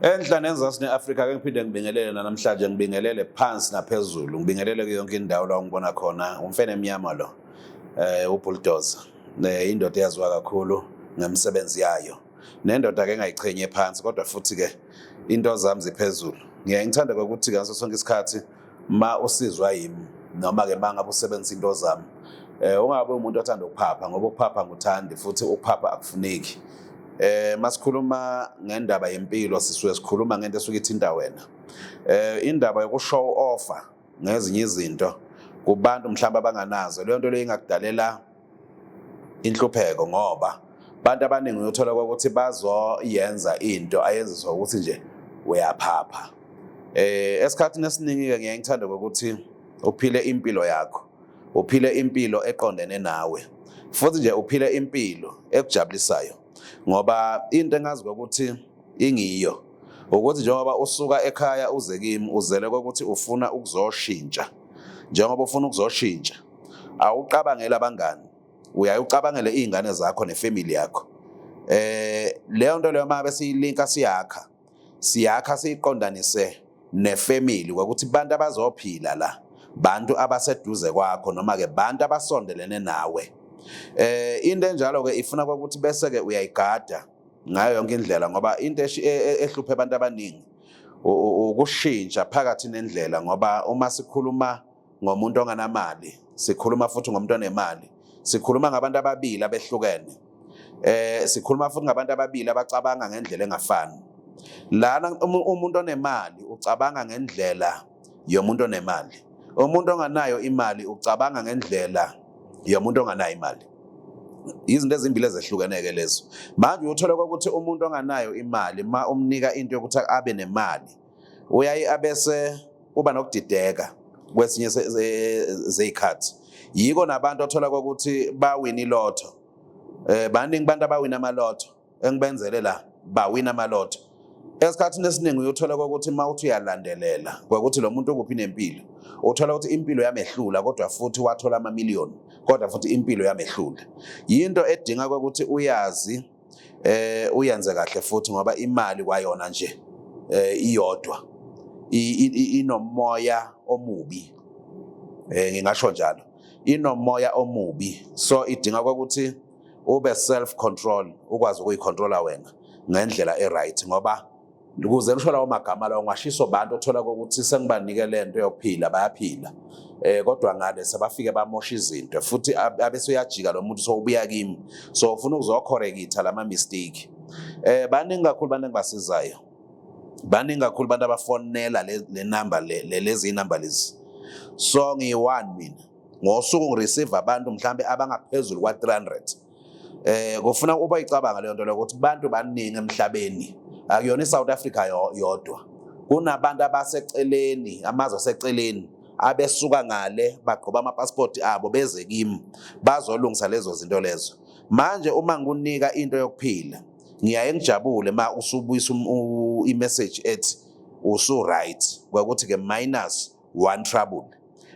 Enhla nenzansi ne-Afrika, ke ngiphinde ngibingelele namhlanje, ngibingelele phansi naphezulu, ngibingelele kuyo yonke indawo la ungibona khona. Umfene emnyama lo, uBulldozer, indoda eyaziwa kakhulu ngemisebenzi yayo, nendoda ke engayichenye phansi, kodwa futhi ke into zami ziphezulu. Ngiyaye ngithanda ukuthi ngaso sonke isikhathi ma usizwa yimi noma ke mangabe usebenzisa into zami, ungabe umuntu othanda ukuphapha, ngoba ukuphapha nguthandi futhi ukuphapha akufuneki. Masikhuluma ngendaba yempilo, sisuke sikhuluma ngento esuke ithinta wena. Indaba yokushow offer ngezinye izinto kubantu mhlawumbe abanganazo, leyo nto leyo ingakudalela inhlupheko, ngoba abantu abaningi uyothola ukuthi bazoyenza into ayenziswa ukuthi nje uyaphapha. Esikhathini esiningi ke ngiyaye ngithande ukuthi uphile impilo yakho, uphile impilo eqondene nawe, futhi nje uphile impilo ekujabulisayo, ngoba into engazi ukuthi ingiyo ukuthi njengoba usuka ekhaya uze kimi, uzele ukuthi ufuna ukuzoshintsha. Njengoba ufuna ukuzoshintsha, awucabangela abangani, uyaye ucabangele iy'ngane zakho nefamily yakho. Leyo nto leyo mabe siyilinka, siyakha siyakha siyiqondanise nefamily, ukuthi bantu abazophila la, bantu abaseduze kwakho noma ke bantu abasondelene nawe. Into enjalo ke ifuna ukuthi bese ke uyayigada ngayo yonke indlela, ngoba into ehluphe abantu abaningi ukushintsha phakathi nendlela, ngoba uma sikhuluma ngomuntu onganamali, sikhuluma futhi ngomuntu onemali, sikhuluma ngabantu ababili abehlukene. Sikhuluma futhi ngabantu ababili abacabanga ngendlela engafani. Lana umuntu onemali ucabanga ngendlela yomuntu onemali, umuntu onganayo imali ucabanga ngendlela yomuntu onganayo imali. Izinto ezimbili ezehlukene-ke lezo. Manje uthola ukuthi umuntu onganayo imali, ma umnika into yokuthi abe nemali, uyaye abese uba nokudideka kwesinye zey'khathi. Yiko nabantu othola ukuthi bawina ilotho. Baningi abantu abawina amalotho engibenzele la, bawina amalotho. Esikhathini esiningi uyothola ukuthi uma uthi uyalandelela kwakuthi lo muntu ukuphi nempilo, uthola ukuthi impilo yamehlula, kodwa futhi wathola amamiliyoni, kodwa futhi impilo yamehlula. Yinto edinga ukuthi uyazi, uyenze kahle futhi, ngoba imali kwayona nje iyodwa inomoya omubi, ngingasho njalo, inomoya omubi. So idinga ukuthi ube self control, ukwazi ukuyicontrola wena ngendlela e-right, ngoba ukuze ngisho lawo magama lawo ngashiso bantu othola ukuthi sengibanike lento yokuphila, bayaphila, kodwa ngale sebafike bamosha izinto futhi, abese uyajika lo muntu, sowubuya kimi, so ufuna ukuzocorrecta lama mistake. Baningi kakhulu abantu engibasizayo, baningi kakhulu abantu abafonela le number, le lezi number lezi. So ngiyi-one mina ngosuku ngireceive abantu mhlambe abangaphezulu kwa-300. Kufuna uba icabanga leyo nto leyo ukuthi bantu baningi emhlabeni, akuyona iSouth Africa yodwa, kunabantu abaseceleni, amazwe aseceleni, abesuka ngale bagqoba amapasipoti abo beze kimi bazolungisa lezo zinto lezo. Manje uma ngikunika into yokuphila, ngiyaye ngijabule ma usubuyisa i-message ethi usu right, kwakuthi ke minus one trouble.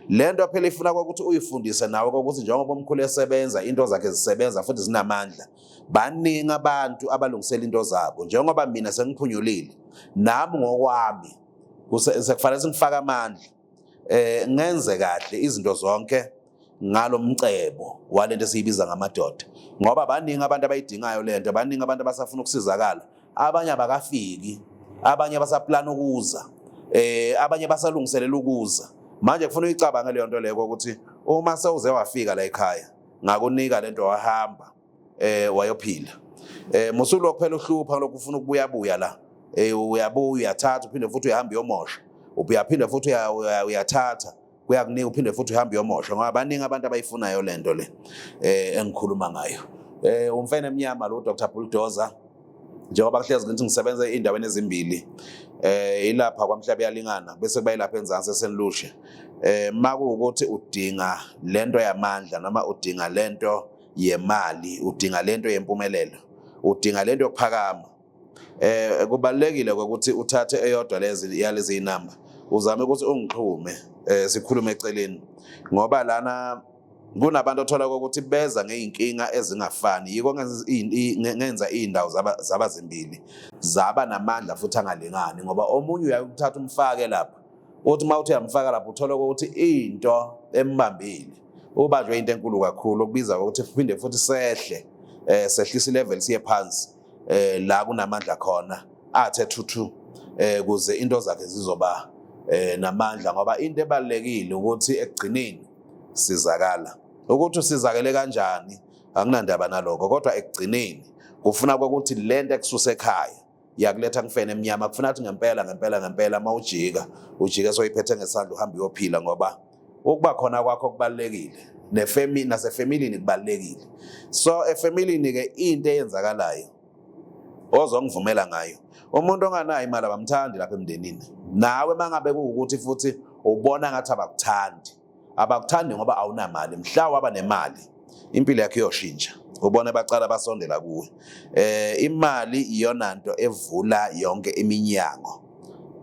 Lento phela ifuna ukuthi uyifundise nawe ukuthi njengoba umkhulu esebenza, into zakhe zisebenza futhi zinamandla. Baningi abantu abalungisela into zabo. Njengoba mina sengiphunyulile nami ngokwami, sekufanele singifake amandla, ngenze kahle izinto zonke ngalomcebo walento esiyibiza ngamadoda, ngoba baningi abantu abayidingayo lento, baningi abantu abasafuna ukusizakala. Abanye abakafiki, abanye basaplana ukuza, abanye basalungiselela ukuza. Manje kufuna uyicabange leyo nto leyo ukuthi uma sewuze wafika la ekhaya, ngakunika lento, wahamba wayophila, musulo kuphela uhlupha lokhu ufuna ukubuya buya la, uyabuya uyathatha, uphinde futhi uyahamba uyomosha, uyaphinde futhi uyathatha, kuyakunika, uphinde futhi uhambe uyomosha, ngoba baningi abantu abayifunayo lento le engikhuluma ngayo. Umfene emnyama lo, Dr Bulldozer. Njengoba kuhlezi ngithi ngisebenza ey'ndaweni ezimbili, ilapha kwaMhlaba yalingana, bese kuba yilapha enzansi eSenlushe. Makuwukuthi udinga lento yamandla noma udinga lento yemali, udinga lento yempumelelo, udinga lento yokuphakama, kubalekile ukuthi uthathe eyodwa lezi yalezi inamba, uzame ukuthi ungixhume, sikhulume eceleni, ngoba lana Kunabantu othola ukuthi beza ngey'nkinga ezingafani, yiko ngenza iy'ndawo zaba zimbili, zaba namandla futhi angalingani, ngoba omunye uyakuthatha umfake lapha, uthi uma uthi uyamfaka lapha uthole ukuthi into embambile ubanjwe into enkulu kakhulu, okubiza ukuthi phinde futhi sehle, sehlisa ilevel siye phansi, la kunamandla khona athe thuthu, kuze into zakhe zizoba namandla, ngoba into ebalekile ukuthi ekugcineni sizakala. Ukuthi usizakele kanjani akunandaba nalokho, kodwa ekugcineni kufuna ukuthi lento ekususe ekhaya yakuletha kufene emnyama, kufuna ukuthi ngempela ngempela ngempela mawujika ujike soyiphethe ngesandla uhambe uyophila, ngoba ukuba khona kwakho kubalekile, nefamily nasefamilini kubalekile. So efamilini ke into eyenzakalayo ozongivumela ngayo, umuntu onganayo imali abamthandi lapha emndenini. Nawe mangabe kuwukuthi futhi ubona ngathi abakuthandi, abakuthandi ngoba awunamali. Mhla waba nemali impilo yakho iyoshintsha, ubone bacala basondela kuwe. Imali iyona nto evula yonke iminyango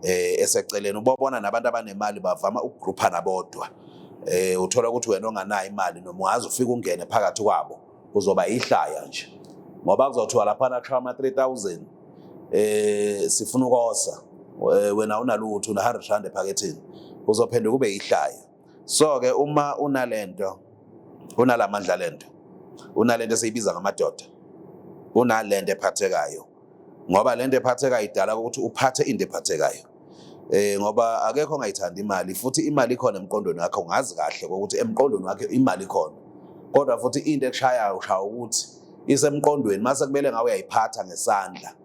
eseceleni. Ubobona nabantu abanemali bavama ukugroupa nabodwa. Uthola ukuthi wena onganayo imali noma ungaze ufike ungene phakathi kwabo uzoba ihlaya nje, ngoba kuzothiwa lapha na ama 3000 sifuna ukosa, wena unalutho, una 100 rand ephaketheni, uzophenduka ube ihlaya. So ke uma unalento, unalamandla lento, unalento esiyibiza ngamadoda, unalento ephathekayo, ngoba lento ephathekayo idala ukuthi uphathe into ephathekayo. Ngoba akekho ongayithandi imali, futhi imali ikhona emqondweni wakhe, ungazi kahle ukuthi emqondweni wakhe imali ikhona, kodwa futhi into ekushayayo ushaya ukuthi isemqondweni, mase kumele ngawe uyayiphatha ngesandla,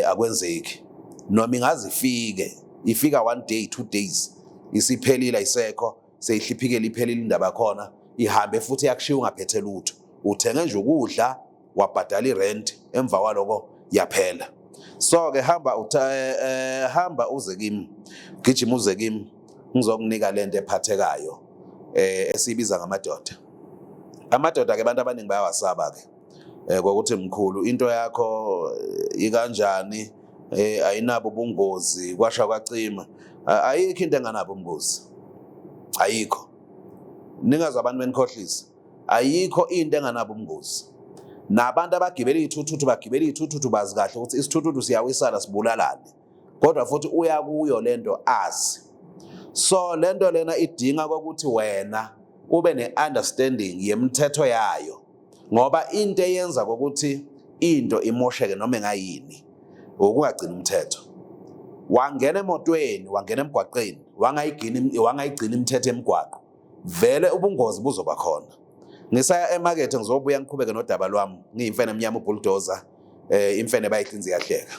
akwenzeki. Noma ingaze ifike, ifika 1 day 2 days isiphelile, ayisekho, seyihliphikele, iphelile indaba khona, ihambe futhi yakushiya ungaphethe lutho, uthenge nje ukudla wabhadala irent, emva kwaloko yaphela. So ke hamba hamba uze kimi, gijima uze kimi, ngizokunika lento ephathekayo esibiza ngamadoda. Amadoda ke abantu abaningi bayawasaba ke, ngokuthi mkhulu into yakho ikanjani, ayinabo ubungozi, kwasha kwacima. Ayikho into enganabo ubungozi, ayikho. Ningaze abantu benikhohlisa, ayikho into enganabo ubungozi. Nabantu abagibela iy'thuthuthu bagibela iy'thuthuthu bazi kahle ukuthi isithuthuthu siyawisana sibulalane, kodwa futhi uya kuyo lento azi. So lento lena idinga ukuthi wena ube ne-understanding yemithetho yayo, ngoba into eyenza ukuthi into imosheke noma engayini ukungagcina umthetho. Wangena emotweni, wangena emgwaqeni, wangayigcina imithetho emgwaqo, vele ubungozi buzoba khona. Ngisaya emakethe, ngizobuya ngiqhubeke nodaba lwami. Ngiyimfene emnyama, ubulldozer, imfene bayihlinza iyahleka.